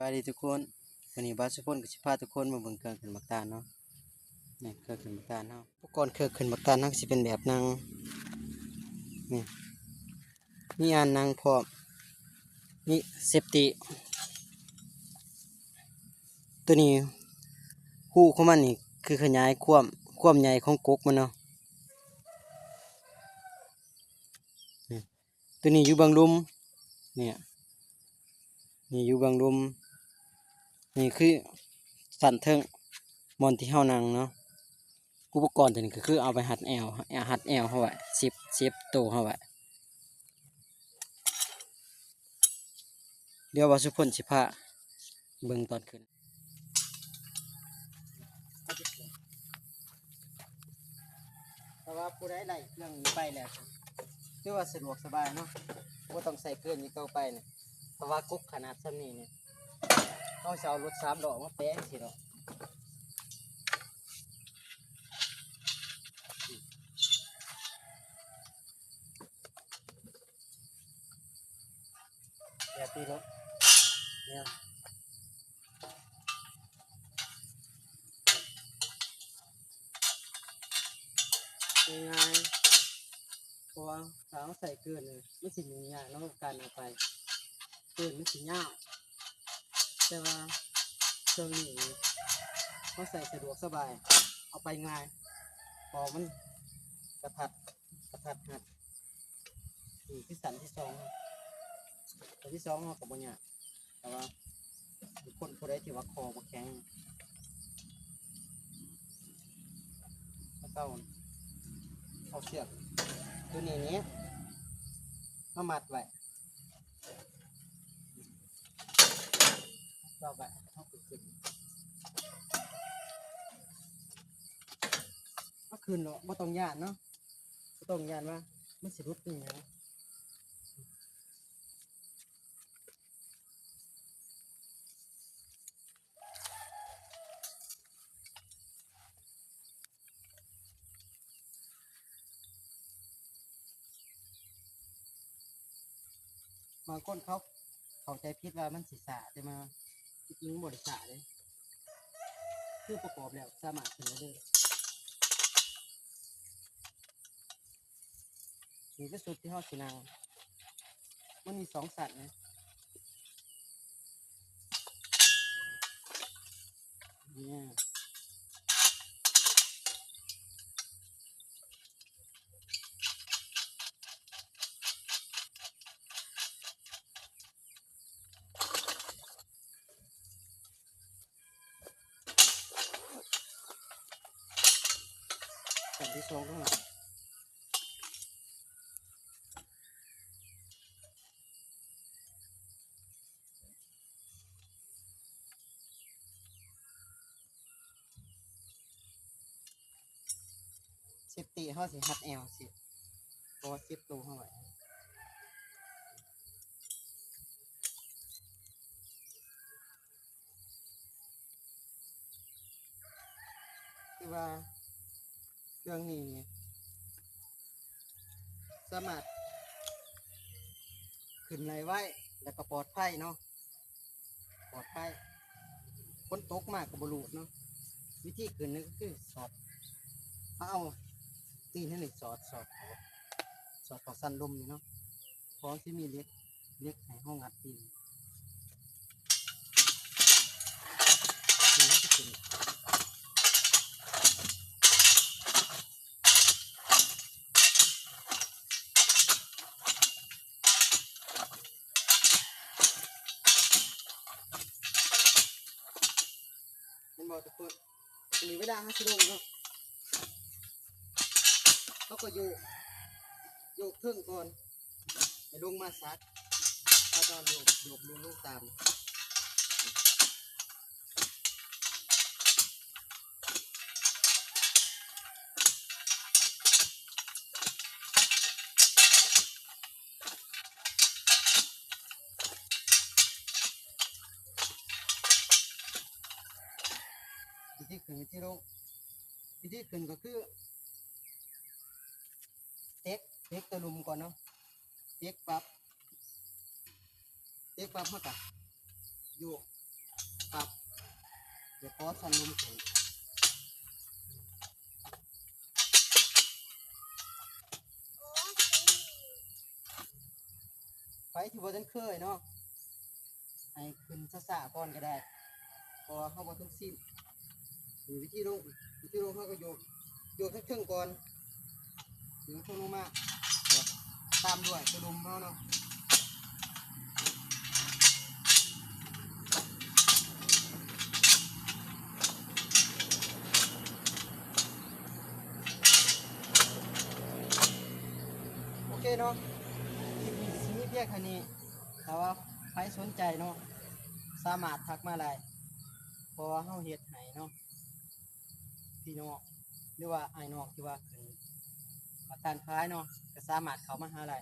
ສະບາຍດີທຸກຄົນ, ມື້ນີ້ບ່າວສຸພົນກໍຊິພາທຸກຄົນມາເບິ່ງເຄື່ອງຂຶ້ນໝາກຕານເນາະ. ນີ້ເຄື່ອງຂຶ້ນໝາກຕານເຮົາ, ອຸປະກອນເຄື່ອງຂຶ້ນໝາກຕານເຮົາກໍຊິເປັນແບບໜຶ່ງ. ນີ້ ມີອ່າງໜັງພ້ອມ, ມີເຊຟຕີ. ໂຕນີ້ ຮູຂອງມັນນີ້ຄືຂະຫຍາຍຄວາມ, ຄວາມໃຫຍ່ຂອງກົກມັນເນາະ. ນີ້ ໂຕນີ້ຢູ່ເບື້ອງລຸ່ມ, ນີ້ ນີ້ຢູ່ເບື້ອງລຸ່ມ, ນີ້ຄືຊັ້ນເທິງ ບ່ອນທີ່ເຮົານັ່ງເນາະ. ອຸປະກອນໂຕນີ້ກໍຄືເອົາໄປຮັດແອວ, ຮັດແອວເຮົາໄວ້, ຊິບ, ຊິບໂຕເຮົາໄວ້. ດຽວບ່າວສຸພົນຊິພາເບິ່ງຕອນຂຶ້ນ. ຖ້າວ່າຜູ້ໃດໄດ້ເຄື່ອງນີ້ໄປແລ້ວ ຖືວ່າສະດວກສະບາຍເນາະ, ບໍ່ຕ້ອງໃຊ້ເຄື່ອງນີ້ຕໍ່ໄປນີ້. ເພາະວ່າກົກຂະໜາດສ່ຳນີ້ນີ້ ເຮົາຊິເອົາລົດສາມລໍ້ມາແປງຊີ້ດອກ. ຢ່າຕີລົດ ງ່າຍໆ ເພາະວ່າຖ້າເຮົາໃສ່ເກີນນີ້ ມັນຊິຫຍຸ້ງຍາກເນາະ ການເອົາໄປ ເກີນມັນຊິຍາວ. ແຕ່ວ່າເຄື່ອງນີ້ ເຮົາໃສ່ສະດວກສະບາຍ ເອົາໄປງ່າຍ ເພາະມັນກະທັດ ກະທັດຮັດ. ນີ້ຄືຊັ້ນທີສອງ, ຊັ້ນທີສອງເຮົາກໍບໍ່ຍາກ, ແຕ່ວ່າຄົນຜູ້ໃດທີ່ວ່າຄໍບໍ່ແຂງ ເຮົາເອົາເຊືອກໂຕນີ້ນີ້ມາມັດໄວ້. ເອົາໄປ ເຮົາຂຶ້ນ ເຮົາຂຶ້ນເນາະ ບໍ່ຕ້ອງຢ້ານເນາະ, ບໍ່ຕ້ອງຢ້ານວ່າມັນຊິຫຼຸດອີຫຍັງ. ບາງຄົນເຂົາເຂົ້າໃຈຜິດວ່າມັນຊິຊ້າ, ແຕ່ວ່າທີ່ຈິງບໍ່ໄດ້ຊ້າເດ້, ຄືປະກອບແລ້ວສາມາດຂຶ້ນໄດ້ເລີຍ. ນີ້ຄືຊຸດທີ່ເຮົາຊິນັ່ງ, ມັນມີສອງຊັ້ນນະ. ນີ້ ຂັ້ນທີສອງເນາະ. ເຊບຕີເຮົາຊິຮັດແອວຊິ ເພາະວ່າເຊບໂຕເຮົາໄວ້. ຄືວ່າເຄື່ອງນີ້ສາມາດຂຶ້ນໄດ້ໄວ ແລ້ວກໍປອດໄພເນາະ, ປອດໄພ, ຝົນຕົກມາກໍບໍ່ລູດເນາະ. ວິທີຂຶ້ນນີ້ກໍຄືສອດ, ເຮົາເອົາຕີນເຮົານີ້ສອດ, ສອດເຂົ້າ, ສອດເຂົ້າຊັ້ນລຸ່ມນີ້ເນາະ, ເພາະມັນຊິມີເຫຼັກ, ເຫຼັກໃຫ້ເຮົາງັດຕີນ. ເຫັນບໍ່ທຸກຄົນ? ທີນີ້ເວລາເຮົາຊິລົງເນາະ, ເຮົາກໍໂຍກ, ໂຍກເທິງກ່ອນ ໃຫ້ລົງມາສັກ, ເຮົາຕ້ອງໂຍກ, ໂຍກລົງ, ລົງຕາມ. ວິທີຂຶ້ນ, ວິທີລົງ, ວິທີຂຶ້ນກໍຄື ເຕັກ, ເຕັກຕົວລຸ່ມກ່ອນເນາະ, ເຕັກປັບ, ເຕັກປັບເຮົາກໍໂຍກ, ຂໍສັ່ນລົມຂຶ້ນ. ໃຜທີ່ບໍ່ທັນເຄີຍເນາະ ໃຫ້ຂຶ້ນຊ້າໆກ່ອນກໍໄດ້ ເພາະວ່າເຮົາບໍ່ທັນຊິນ. ນີ້ວິທີລົງ ວິທີລົງເຮົາກໍໂຍກ ໂຍກທາງເທິງກ່ອນ ໂຍກທາງເທິງລົງມາ ຕາມດ້ວຍໂຕລຸ່ມເຮົາເນາະ. ໂອເຄເນາະ ຄລິບນີ້ຊິມີພຽງເທົ່ານີ້ ຖ້າວ່າໃຜສົນໃຈເນາະ ສາມາດທັກມາໄດ້ ເພາະວ່າເຮົາເຮັດໃຫ້ເນາະ ພີ່ນ້ອງ ຫຼືວ່າອ້າຍນ້ອງທີ່ວ່າຂຶ້ນປະທານຂາຍເນາະ ກໍສາມາດເຂົ້າມາຫາໄດ້.